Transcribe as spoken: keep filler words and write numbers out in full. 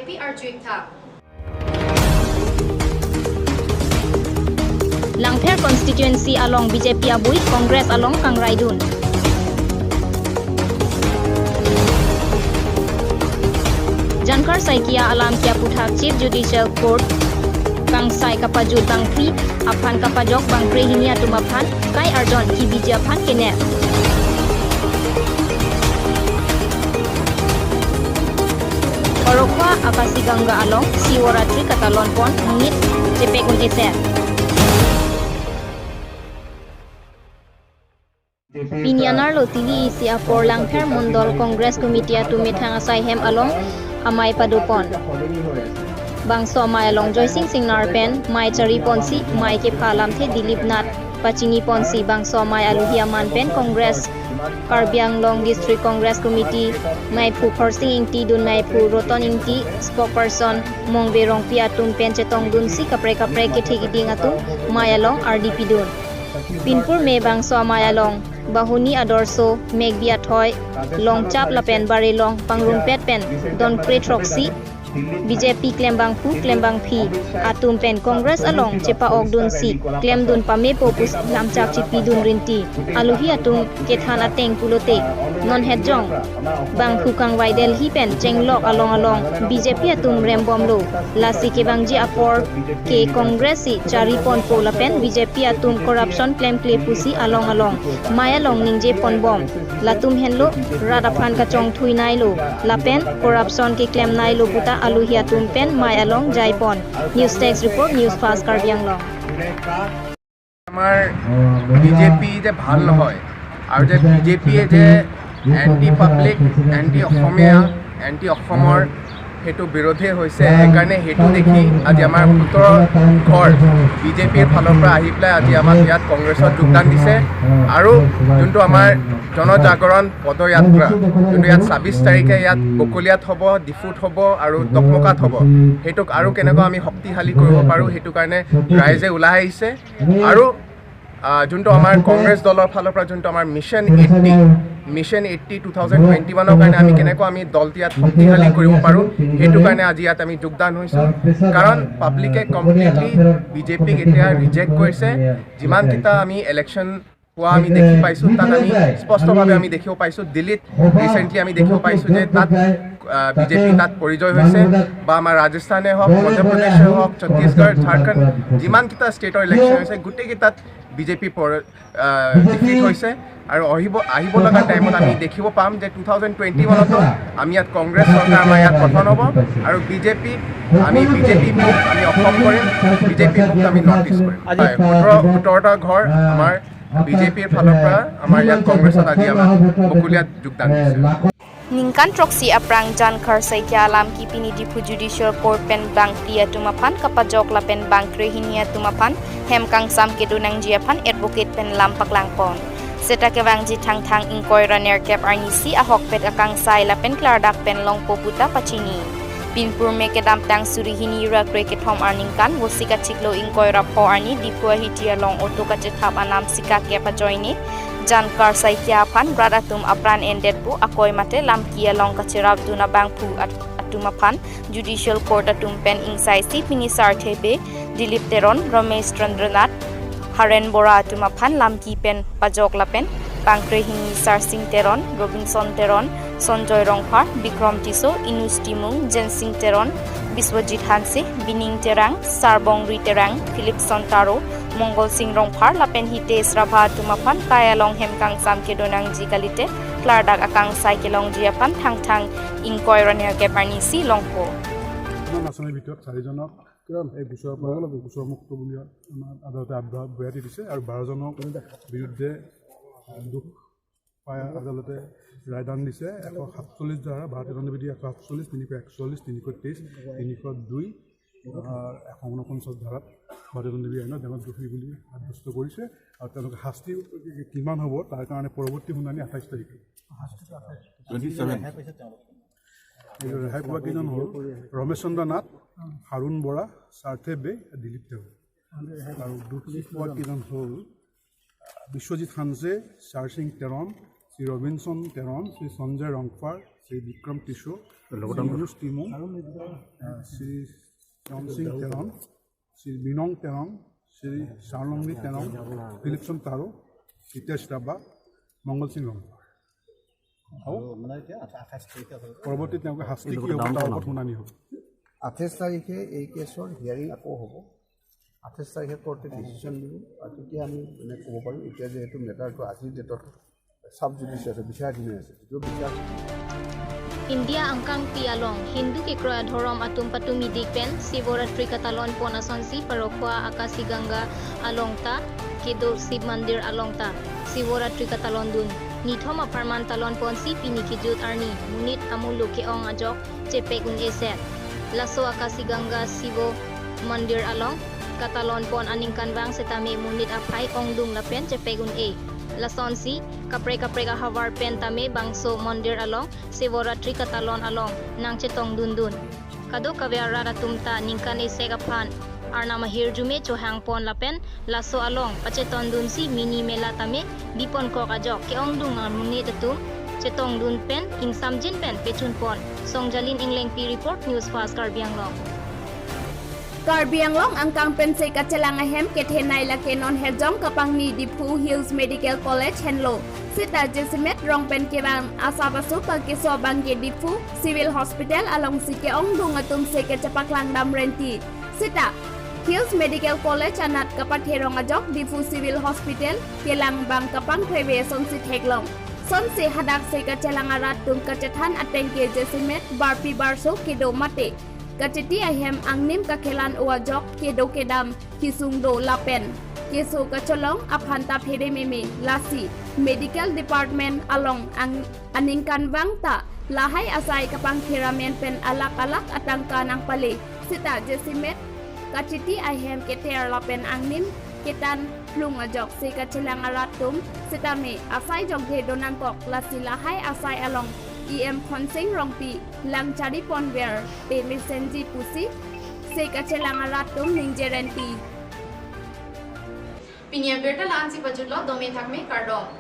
Pi arjuik tha. Langpher constituency along B J P abui Congress along kangraidun. Jankar Saikia alam kiaputhak Chief Judicial Court kangsai kapajut bangphli aphan kapajok bangkrehini atum aphan kai arjon kibiji aphan kenep. Orokhwa Akashi Ganga along Sivaratri katalon pon mungit chepek un-e ser. Pini anerlo tili isi apor Langpher Mondol Congress Committee atum methang asai hem along amei padopon. Bangso amei along Joysing Singnar pen mei chariponsi mei kepha alamthe Dilip Nath pachiniponsi bangso amei aluhi aman pen Congress Karbi Anglong District Congress Committee meiphu Khorsing Ingti, dun meiphu Roton Ingti, spokesperson Mongve Rongpi atum pen chetongdunsi kaprek kaprek kethek iding atum mei along ardi pidun. Pinpur me bangso amei along Bahuni Adorso, Megbi Athoi, Longchap lapen Barelong pangrumpet pen don kre throksi B J P klembangphu klembangphi atum pen Congress along chepa-okdunsi klemdun pamepo pusi lamchak chipidun rinti. Aluhi atum kethan ateng pulote non hetjong bangphu kangvai Delhi pen chenglok along along B J P atum rembomlo. Lasi kevangji apor ke Congress si chariponpo lapen B J P atum corruption klemkle pusi along along mei along ningjeponbom. Latum henlo rat aphan kachongthui nailo lapen corruption keklem nailo puta aluhi atum pen mei along jaipon. News Desk Report, News Fast Karbi Anglong. আমাৰ B J P যে ভাল নহয় আৰু যে B J পিয়ে যে anti public, anti Asamiya, এণ্টি অসমৰ সেইটো বিৰোধী হৈছে। সেইকাৰণে সেইটো দেখি আজি আমাৰ সোতৰ ঘৰ বি জে পিৰ ফালৰ পৰা আহি পেলাই আজি আমাক ইয়াত কংগ্ৰেছত যোগদান দিছে। আৰু যোনটো আমাৰ জনজাগৰণ পদযাত্ৰা, যোনটো ইয়াত ছাব্বিছ তাৰিখে ইয়াত বকলিয়াত হ'ব, ডিফুত হ'ব আৰু ডকমকাত হ'ব, সেইটোক আৰু কেনেকৈ আমি শক্তিশালী কৰিব পাৰোঁ, সেইটো কাৰণে ৰাইজে ওলাই আহিছে। আৰু আহ, যোনটো আমাৰ কংগ্ৰেছ দলৰ ফালৰ পৰা যোনটো আমাৰ mission eighty, mission eighty two thousand twenty ওৱানৰ কাৰণে আমি কেনেকৈ আমি দলটো ইয়াত শক্তিশালী কৰিব পাৰোঁ, সেইটো কাৰণে আজি ইয়াত আমি যোগদান হৈছোঁ। কাৰণ পাব্লিকে কমপ্লিটলি বি জে পিক এতিয়া ৰিজেক্ট কৰিছে। যিমানকেইটা আমি ইলেকশ্যন হোৱা আমি দেখি পাইছোঁ, তাত আমি স্পষ্টভাৱে আমি দেখিব পাইছোঁ, দিল্লীত ৰিচেণ্টলি আমি দেখিব পাইছোঁ যে তাত বি জে পি তাত পৰাজয় হৈছে, বা আমাৰ ৰাজস্থানে হওক, মধ্য প্ৰদেশে হওক, ছত্তীশগড়, ঝাৰখণ্ড, যিমানকেইটা ষ্টেটৰ ইলেকশ্যন হৈছে, গোটেইকেইটাত বি জে পি ডিফিট হৈছে। আৰু আহিব আহিব লগা টাইমত আমি দেখিব পাম যে টু থাউজেণ্ড টুৱেণ্টি ওৱানতো আমি ইয়াত কংগ্ৰেছ চৰকাৰ আমাৰ ইয়াত গঠন হ'ব আৰু বি জে পি, আমি বি জে পি মুক্ত আমি অসম কৰিম, বি জে পি মুক্ত আমি নৰ্থ ইষ্ট কৰিম। হয়, সোতৰ সোতৰটা ঘৰ আমাৰ বি জে পিৰ ফালৰ পৰা আমাৰ ইয়াত কংগ্ৰেছত আজি আমাৰ বকলিয়াত যোগদান দিছে। Ningkan throksi aphrang Jankar Saikia alam kipini Diphu Judicial Court pen bangphli atum aphan kapajok lapen bangkrehini atum aphan hem kangsam kedo nangji aphan advocate pen lam paklangpon. Seta kevangji Thangthang ingkoi ra nerkep arnisi ahokpet akangsai lapen klardak pen longpo puta pachini. Pinpur me kedamtang suri hini ra kre kethom arningkan Vosik achiklo ingkoi ra pho arni Diphu ahiti along auto kachethap anam sikak kep ajoine Jankar Saikia aphan rat atum apran endet pu akoi mate lamki along kacherapdun abangphu at- atum aphan Judicial Court atum pen ingsaisi pini Sarthe Bey, Dilip Teron, Ramesh Chandranath, Haren Bora atum aphan lamki pen pajok lapen bangkrehini Sarsing Teron, Robinson Teron, Sanjoy Rongphar, Bikrom Tisso, Inus Timung, Jensing Teron, Biswajit Hanse, Bining Terang, Sarbongri Terang, Philip Sontaro, Mongol Sing Rongphar lapen Hitesh Rabha atum aphan kai along hem kangsam kedo nangji kalite klardak akangsai kelongji aphan Thangthang ingkoi ra nerkep arnisi longpo. বৰ্তমান আছামীৰ ভিতৰত চাৰিজনক এই গোচৰৰ পৰা গোচৰমুক্ত বুলি আমাৰ আদালতে আগবঢ়াই দিছে আৰু বাৰজনৰ বিৰুদ্ধে আহ, দুখ পাই আদালতে ৰায়দান দিছে এশ সাতচল্লিছ ধাৰা, ভাৰতীয় দণ্ডবিধি এশ সাতচল্লিছ, তিনিশ একচল্লিছ, তিনিশ তেইছ, তিনিশ দুই, আহ, এশ ঊনপঞ্চাছ ধাৰাত ভাৰতীয় দণ্ডবিধি আইনত তেওঁলোক দোষী বুলি সাব্যস্ত কৰিছে আৰু তেওঁলোকে শাস্তি কিমান হ'ব তাৰ কাৰণে পৰৱৰ্তী শুনানি আঠাইছ তাৰিখে। Twenty seven. এই ৰেহাই পোৱা কেইজন হ'ল ৰমেশ চন্দ্ৰ নাথ, হাৰুণ বৰা, সাৰ্থে বে, দিলীপ দেৱ। আৰু দোষী পোৱা কেইজন হ'ল বিশ্বজিৎ হানছে, চাৰসিং তেৰণ, শ্ৰী ৰবিনসন তেৰণ, শ্ৰী সঞ্জয় ৰংফাৰ, শ্ৰী Vikram tissue, Lockdown. Manoj Timung, uh, Sri Ramsing Teron, Sri Binong Teron, Sri Sarlongri Teron, Philipson Taro, Hitesh Rabha, Mongol Sing Rongphar। আৰু আৰু মানে এতিয়া আঠাইছ তাৰিখে হ'ল। পৰৱৰ্তী তেওঁলোকে শাস্তি এইটো কি হ'ব, ডাঙৰ তাৰ কথা। ওপৰত শুনানি হ'ব। আঠাইছ তাৰিখে এই কেছৰ হিয়াৰিং আকৌ হ'ব। আঠাইছ তাৰিখে কোৰ্টে ডিচিশ্যন দিব আৰু তেতিয়া আমি মানে ক'ব পাৰিম। এতিয়া যিহেতু মেটাৰটো আজিৰ ডেটত ছাব জুডিচিয়াছ আছে, বিচাৰাধীন হৈ আছে, যদিও বিচাৰ India angkangpi along Hindu kekroi adhorom atum patumi dik pen Sivoratri katalon pon asonsi Parokhowa Akashi Ganga along ta kedo Shiv Mandir along ta Sivoratri katalon dun. Nithom apharman talon ponsi pini kejut arni monit amuluk ke-ong ajok chepek un-e set. Laso Akashi Ganga Shivo Mandir along katalon pon aningkanvang setame monit aphai ongdung lapen chepek un-e. Lasonsi kaprek kaprek ahavar pen tame bangso mandir along Sivoratri katalon along nangchetong dundun. Kadokave arat atum ta ningkan esek aphan Arnam ahirjume chohang pon lapen laso along pachetong dunsi mini mela tame bipon kok ajok ke-ongdung amonit atum chetong dun pen ingsamjin pen pechun pon. Songjalin Englengpi report, News Fast Karbi Anglong. Karbi Anglong angkang pensi kachelang ahem kethenei lake non Hejong kapangni Diphu Hills Medical College henlo. Seta jasemet rong pen kevang asap aso pakeso abangke Diphu Civil Hospital alongsi ke-ongdung atumsi kachepaklang dam renti. Seta Hills Medical College anat kapatherong ajok Diphu Civil Hospital kelang bang kapangkrewe asonsi theklong. Sonsi hadaksi kachelang arat atum kachethan ateng ke jasemet barpi barso kedo mate kachiti ahem angnim kakhelan o ajok kedo kedam kesung do lapen keso kacholong aphan ta phere meme, lasi Medical Department along ang aningkanvang ta lahai asai kapangthir amen pen alak alak atangka nangpale. Seta jasemet kachiti ahem kether lapen angnim ketan plung ajoksi kachelang arat atum setame asai jokdhe do nangkok, lasi lahai asai along E M Khonsing Rongpi lang chari ponver pe mesenji pusi si kachelang arat atum ningje renti. Pini abirta la-ansi pajutlo, dome thakme, kardom.